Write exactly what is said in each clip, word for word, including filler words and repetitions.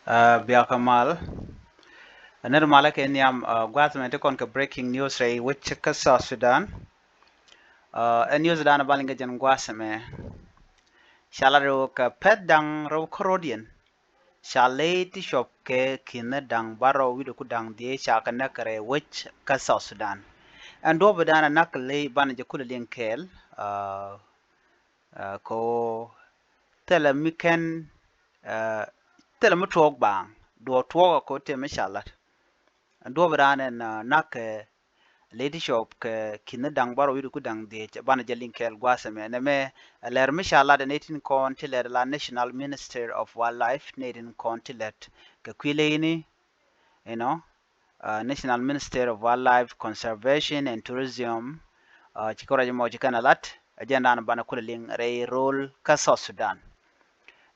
Aa, biakä mal. Ner malä kɛ nhiam, aa, gua̱a̱th mɛ ti kɔn kɛ breaking news rɛy wec kä South Sudan. Aa, ɛ news dan ba liŋ kɛ jɛn gua̱a̱th mɛ. Ca lat rɛw kɛ pɛth da̱ŋ rɛw kärɔ̱diɛn. Ca ley ti cuɔp kɛ ki̱n da̱ŋ bärɔw wi̱cdɛ ku da̱ŋ dhieec ca kɛ näk rɛy wec kä South Sudan. Ɛn duɔ̱ɔ̱p dan ɛ näk ley banɛ jɛ kulɛ liŋ kɛɛl. Aa, aa, kɛ ɣöö thilɛ mi kɛn, aa, thilɛ mi tuɔɔk baaŋ, duɔ̱ɔ̱k tuɔɔk kɛ ɣöö tëë mi ca la̱t. Ɛn duɔ̱ɔ̱p dan ɛn, aa, näk kɛ ley ti cuɔp kɛ ki̱n da̱ŋ bärɔw wi̱cdɛ ku da̱ŋ dhieec banɛ jɛ liŋ kɛɛl gua̱a̱th ɛmɛ. Nɛmɛ ɛ lɛr mi ca lat ɛ nɛy tin kɔn ti lɛt la National Minister of Wildlife, nɛy tin kɔn ti lɛt kɛ kui̱ leyni, you know, aa, National Minister of Wildlife Conservation and Tourism, aa, ci kɛ ruac mɔ ci kɛn a lat, ɛ jɛn dan banɛ kulɛ liŋ rɛy rööl kä South Sudan.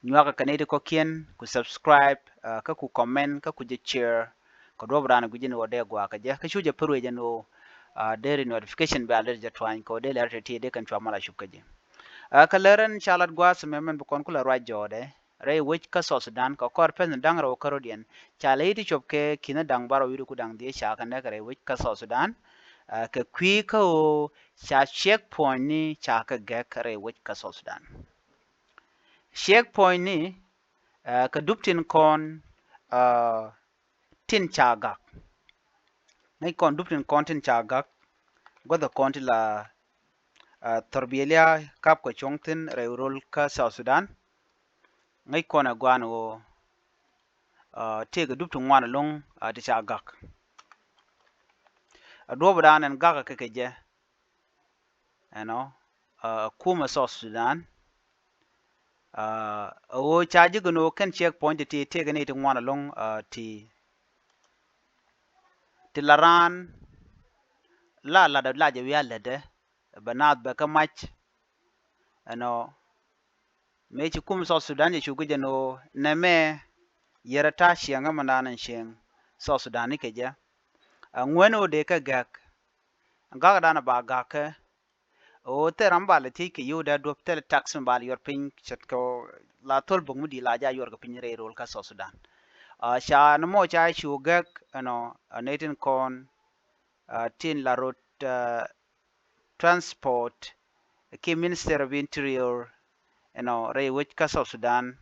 Nyuakä kɛ nɛy ti kɔ̱kiɛn ku subscribe, aa, kä ku comment kä ku jɛ share. Kɛ duɔ̱ɔ̱p dan gui̱c ni ɣöö dee gua̱a̱ kɛ jɛ kä cu jɛ pär wec ɛn ɣöö, aa, deri notification bell dee jɛ tuany kɛ ɣöö dee lɛr ti ti dee kɛn cua mal a cup kä ji̱. Aa, kɛ lär ɛn ca lat gua̱a̱th mɛ mɛn bi kɔn kulɛ ruac jɔɔdɛ rɛy wec kä South Sudan kɛ kɔr pɛn da̱ŋ rɛw kärɔ̱diɛn. Ca ley ti cuɔp kɛ ki̱n da̱ŋ bärɔw wi̱cdɛ ku da̱ŋ dhieec ca kɛ näk rɛy wec kä South Sudan. Aa, kɛ kui̱ kä ɣöö ca checkpoint ni ca kɛ gɛk rɛy wec kä South Sudan. Checkpoint ni, aa, kɛ dup tin kɔn, aa, tin ca gak. Ŋäc kɔn dup tin kɔn tin ca gak. Guäth kɔn ti la, aa, thɔrbiɛlia kap kɛ cuɔ̱ŋ thi̱n rɛy rööl kä South Sudan. Ŋäc kɔn ɛ gua̱a̱n ɣöö, aa, tëëkɛ dup ti ŋuan ɛlɔ̱ŋ, aa, ti ca gak. Aa, duɔ̱ɔ̱p dan ɛn gak kɛ kɛ jɛ, you know, aa, kumɛ South Sudan. Aa, ɣöö ca ji̱ kɛ ni ɣöö kɛn checkpoint ti ti tëëkɛ nɛy ti ŋuan ɛlɔ̱ŋ, aa, ti, ti la raan la lat la jɛ wi̱i̱ a lätdɛ bɛ naath bɛ kä mac. Ɛnɔ mëë ci kum South Sudan cɛ cuk kɛ jɛ ni ɣöö nɛmɛ yɛrɛ ta̱a̱ ciɛŋ kä mɛn dan ɛn cieŋ South Sudan ni kɛ jɛ. Aa, ŋuɛn ɣöö dee kɛ gak. Gak dan ba gak kɛ ɣöö thil ram ba lɛ thiec kɛ yio̱w dee duɔ̱p thil tax mi ba lɛ yuɔr piny ce̱tkɛ la thol bok mi di̱i̱t la ja yuɔr kɛ piny rɛy rööl kä South Sudan. Aa, ca ni mɔ ca cu gɛk, you know, aa, nɛy tin kɔn, aa, tin la rot, aa, transport kiɛ Minister of Interior, you know, rɛy wec kä South Sudan.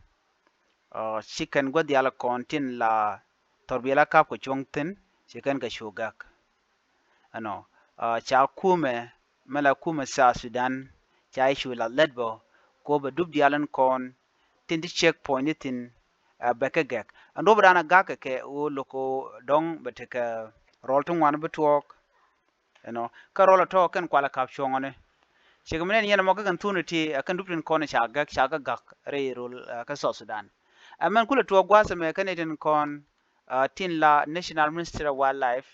Aa, ci kɛn gua̱th diaal kɔn tin la thɔrbiɛla kap kɛ cuɔ̱ŋ thi̱n ci kɛn kɛ cu gak. Ɛnɔ, aa, ca kumɛ, mɛ la kumɛ South Sudan ca i̱ cu la lät bä ko bɛ dup diaal in kɔn tin ti checkpoint ni thi̱n, aa, bɛ kɛ gɛk. Ɛn duɔ̱ɔ̱p dan a gak kɛ kɛ ɣöö lo̱k ɣöö dɔ̱ŋ bɛ tekɛ rɔl ti ŋuan bi tuɔɔk. You know, kä rɔl a tɔ̱ kɛn kualɛ kap cuɔ̱ŋ ɔni. Cikɛ mi nɛn yɛn ɛmɔ kä kɛn thun iti ɛ kɛn dup tin kɔn ca gak, ca gak rɛy rööl, aa, kä South Sudan. Ɛ mɛn kulɛ tuɔɔk gua̱a̱th ɛmɛ kɛn itin kɔn, aa, tin la National Ministry of Wildlife.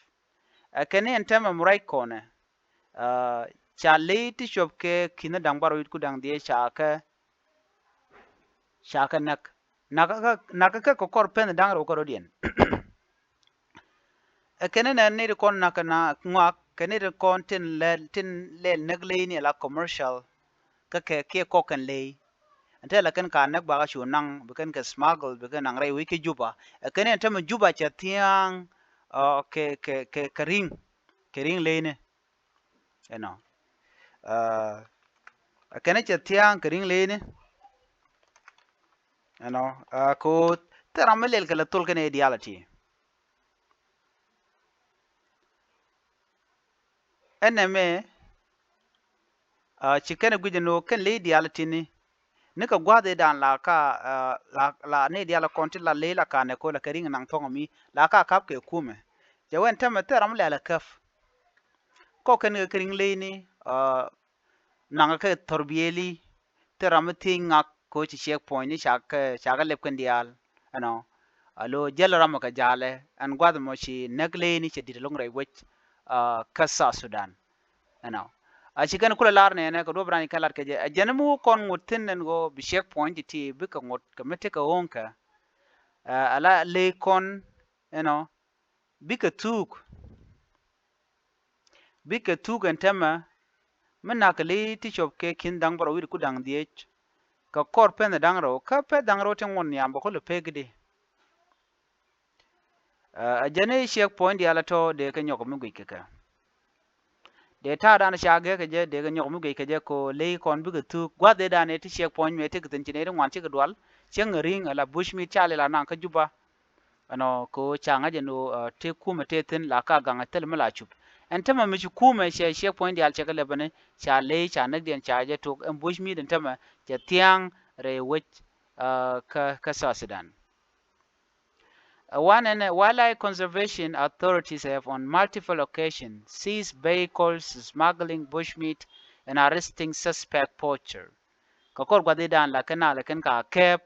Ɛ kɛn in tɛmɛ mi ruac kɔnɛ, aa, ca ley ti cuɔp kɛ ki̱n da̱ŋ bärɔw wi̱cdɛ ku da̱ŋ dhieec ca kɛ, ca kɛ näk. Nakä kä, nakä kä kɛ kɔr pɛn da̱ŋ rɛw kärɔ̱diɛn. Ɛ kɛn in ɛ nɛy ti kɔn nakä na ŋɔak kɛ nɛy ti kɔn tin lɛl, tin lɛl näk leyni ala commercial. Kä kɛ kiɛ kɔk kɛn ley. Ɛn te la kɛn ka näk bakä cu naŋ bi kɛn kɛ smuggle bi kɛn naŋ rɛy wec kä Juba. Ɛ kɛn in tämɛ Juba cɛ thia̱a̱ŋ, aa, kɛ, kɛ, kɛ, kɛ ri̱ŋ, kɛ ri̱ŋ leyni. You know, aa, ɛ kɛn cɛ thia̱a̱ŋ kɛ ri̱ŋ leyni. You know, aa, kɛ ɣöö thil ram mi lɛl kɛ la thol kɛn ɛ diaal a ti. Ɛn ɛmɛ, aa, ci kɛn ɛ guic ɛn ɣöö kɛn ley diaal a ti ni. Ni kɛ gua̱a̱th ëëdan la ka, aa, la, la ni diaal kɔn ti la ley la ka nɛ ko la kɛ ri̱ŋ naŋ thɔŋ mi la ka kap kɛ kumɛ. Cɛ wɛn tämɛ thil ram lɛl a käp. Kɔk kɛn kɛ kɛ ri̱ŋ leyni, aa, naŋ kɛ thɔrbiɛli, thil ram mi thiec ŋak ko ci checkpoint ni ca kɛ, ca kɛ lɛp kɛn diaal. Ɛnɔ, alo jäl ram kɛ jalɛ, ɛn gua̱th mɔ ci näk leyni cɛ di̱t ɛlɔ̱ŋ rɛy wec, aa, kä South Sudan. Ɛnɔ. A ci kɛn kulɛ lar nɛnɛ kɛ duɔ̱p rany kɛn lat kɛ jɛ. Ɛ jɛn mi wä kɔn ŋot thi̱n ɛn ɣöö bi checkpoint ti ti bikɛ ŋot kɛ mi tekɛ ɣööŋkɛ. Ɛ, ala ley kɔn, you know, bikɛ thuuk. Bikɛ thuuk ɛn tämɛ mi nakä ley ti cuɔp kɛ ki̱n da̱ŋ bärɔw wi̱cdɛ ku da̱ŋ dhieec. Kɛ kɔr pɛn da̱ŋ rɛw, kä pɛn da̱ŋ rɛw ti ŋuɔ̱t nhiam bɛ kulɛ pek di. Ɛ jɛn i̱ checkpoint diaal a tɔ̱ dee kɛ nyɔk mi guic kɛ kɛ. Dee ta̱a̱ dan ca gɛk kɛ jɛ dee kɛ nyɔk mi guic kɛ jɛ ko ley kɔn bikɛ thuk gua̱th dee dan ɛ ti checkpoint mëë ti kɛ thi̱n ci nɛy ti ŋuan cikɛ dual. Cäŋ ri̱ŋ ala Bushmeat ca lɛ la naŋ kä Juba. Ɛnɔ ko ca ŋa̱c ɛn ɣöö ti kumɛ tëë thi̱n la ka gaŋ ɛ thil mi la cup. Ɛn tämɛ mi ci kumɛ cɛ checkpoint diaal cɛ kɛ lɛpɛni ca ley ca näkdiɛn ca jɛ tok ɛn Bushmeat ɛn tämɛ cɛ thia̱a̱ŋ rɛy wec kä kä South Sudan. Ɛ wan ɛn ɛ wildlife conservation authorities have on multiple occasions seized vehicles smuggling bushmeat and arresting suspect poacher. Kɛ kɔr gua̱dhi dan la kɛn na la kɛn ka kɛɛp.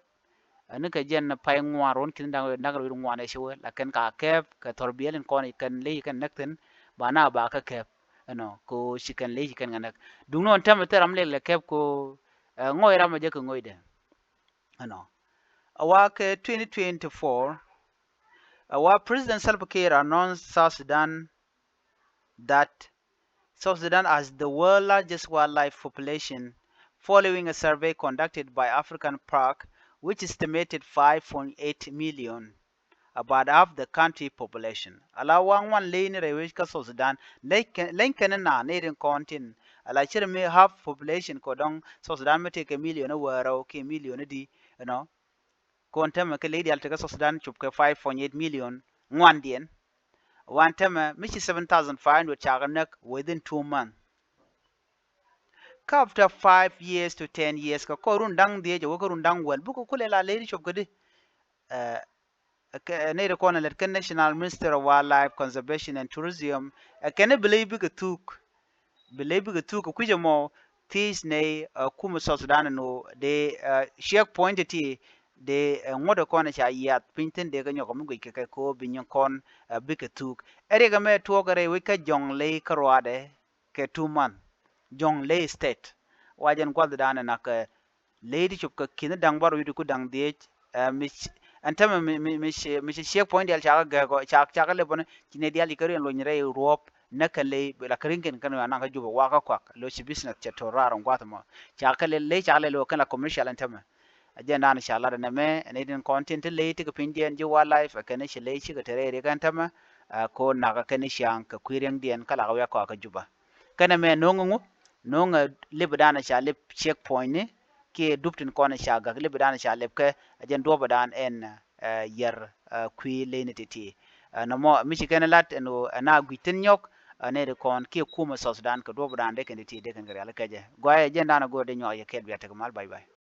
Ɛn kɛ jɛn pay ŋuan ruɔn ki̱n da̱ŋ da̱ŋ rɛw ŋuan ɛ ci wee la kɛn ka kɛɛp kɛ thɔr biɛl in kɔn kɛn ley kɛn näk thi̱n ba na ba kä kɛɛp. Ɛnɔ ko ci kɛn ley ci kɛn kɛ näk. Duŋni ɣän tɛmɛ thil ram lek lɛ kɛɛp ko ɛ ŋɔy ram ɛ jɛ kɛ ŋɔydɛ. Ɛnɔ a wa kɛ twenty twenty-four. A wa President Salva Kiir announced South Sudan that South Sudan has the world largest wildlife population following a survey conducted by African Park which estimated five point eight million, about half the country population. Ala wa ŋuan ley ni rɛy wec kä South Sudan leny kɛn na ni rin kɔn tin ala cir mi half population ko dɔŋ South Sudan mi tëë kɛ million wäärä ki million di. Ɛnɔ kon tämɛ kɛ ley dial tekä South Sudan cop kɛ five point eight million ŋuandiɛn. Wan tämɛ mi ci seven thousand five hundred cakɛ näk within two months. Kä after five years to ten years kɛ kɔ run da̱ŋ dhiec wä kä run da̱ŋ wäl bukɛ kulɛ la ley di cop kɛ di. Ɛ nɛy ti kɔn ɛ lät kä National Ministry of Wildlife Conservation and Tourism ɛ kɛn bi ley bikɛ thuk. Bi ley bikɛ thuk kɛ kui̱c ɛmɔ thiec nɛy ɛ kumɛ South Sudan ɛn ɣöö dee ɛ checkpoint ti dee ɛ ŋuɔ̱t ɛ kɔn ɛ ca yiath piny thi̱n dee kɛ nyɔk ɛ mi guic kɛ kɛ kɛ ɣöö bi nyin kɔn ɛ bikɛ thuk. Ɛ riɛk ɛmɛ tuɔɔk ɛ rɛy wec kä Jɔŋley kä ruaadɛ kɛ two month. Jɔŋley State wa jɛn gua̱thdan ɛ nak ɛ ley ti cop kɛ ki̱n da̱ŋ bä rɔ wi̱cdu ku da̱ŋ dhiec. Ɛn tämɛ mi ci checkpoint diaal cakɛ gɛk ɔ cakɛ lep ɔni ci nɛy diaal ci kɛ riɛn lony rɛy ruɔ̱ɔ̱p näk kɛn ley la kɛ ri̱ŋ kɛn kɛn anaŋ kä Juba wakä kuak lo ci business cɛ to̱r raar ɔn gua̱th mɔ. Cakɛ ley cakɛ ley lo kɛn la commercial ɛn tämɛ. A jɛn dan ca lat ɛn ɛmɛ ɛn itin kɔn tin ti ley ti kɛ piny diɛn ji̱ wildlife ɛ kɛn ci ley cikɛ te rɛy riɛk ɛn tämɛ. Ko nakä kɛn ciaŋ kɛ kui̱ riɛŋdiɛn kä la kɛ wiak kɔakä Juba. Kɛnɛ mɛ no̱o̱ŋ ŋu no̱o̱ŋ ɛ lip dan ca lip checkpoint ni kiɛ dup tin kɔn ca gak lip dan ca lip kɛ ɛ jɛn duɔp dan ɛn ɛ yɛr ɛ kui̱ ley ni ti̱ti̱. Ɛ nɔmɔ mi ci kɛn lat ɛn ɣöö ɛn a gui̱c thi̱n nyɔk ɛ nɛy ti kɔn kiɛ kumɛ South Sudan kɛ duɔp dan dee kɛn ti̱ti̱ dee kɛn kɛ rial kɛ jɛ guayɛ jɛn dan ɛ go̱o̱r dee nyuak yɛ kɛɛl bia tek mal. Bye bye.